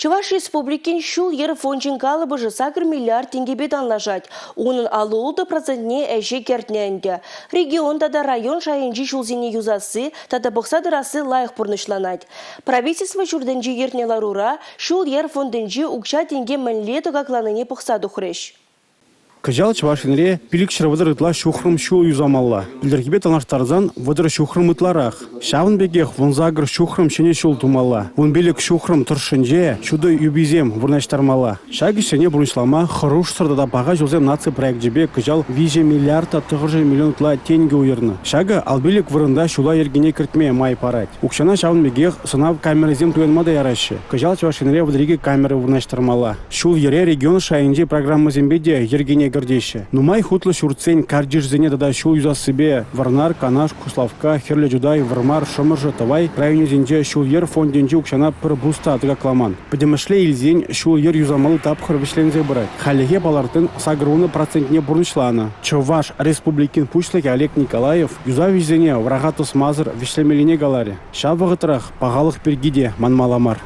Чӑваш Республикин ҫул-йӗр фончӗн калӑпӑшӗ 8 миллиард тенкӗпе танлашать. Унӑн 56 процентне ӗҫе кӗртнӗ ӗнтӗ. Регион тата район шайӗнчи ҫулсене юсасси тата пӑхса тӑрасси лайӑх пурнӑҫланать. Правительство ҫуртӗнче иртнӗ ларура ҫул-йӗр фондӗнчи укҫа-тенке мӗнле тӑкакланине пӑхса тухрӗҫ. Кӑҫал Чӑваш Енре 530 ытла ҫухрӑм ҫул юсамалла. Пӗлтӗрхипе танлаштарсан 30 ҫухрӑм ытларах. Ҫавӑн пекех 18 ҫухрӑм ҫӗнӗ ҫул тумалла. 15 ҫухрӑм тӑршшӗнче ҫутӑ юписем вырнаҫтармалла. Ҫак ӗҫсене пурнӑҫлама Хӑрушсӑр тата паха ҫулсем наци проекчӗпе кӑҫал 3 миллиард та 900 миллион ытла тенкӗ уйӑрнӑ. Ҫакӑ 55 вырӑнта ҫула йӗркене кӗртме май парать. Укҫана ҫавӑн пекех сӑнав камерисем туянма та яраҫҫӗ. Кӑҫал Чӑваш Енре 32 камера вырнаҫтармалла. Ҫул-йӗре регион шайӗнчи программӑсемпе те йӗркене кӗртеҫҫӗ. Нумай хутлӑ ҫуртсен картишӗсене тата ҫул юсассипе Вӑрнар, Канаш, Куславкка, Хӗрлӗ Чутай, Вӑрмар, Шӑмӑршӑ, Тӑвай районӗсенче ҫул-йӗр фондӗнчи укҫана пӗр пус та тӑкакламан. Пӗтӗмӗшле илсен ҫул-йӗр юсамалли тапхӑр вӗҫленсе пырать. Хальлӗхе палӑртнин 80 процентне пурнӑҫланӑ. Чӑваш Республикин Пуҫлӑхӗ Олег Николаев юсав ӗҫӗсене вӑраха тӑсмасӑр вӗҫлемеллине каларӗ. Ҫав вӑхӑтрах пахалӑх пирки те манмалла мар.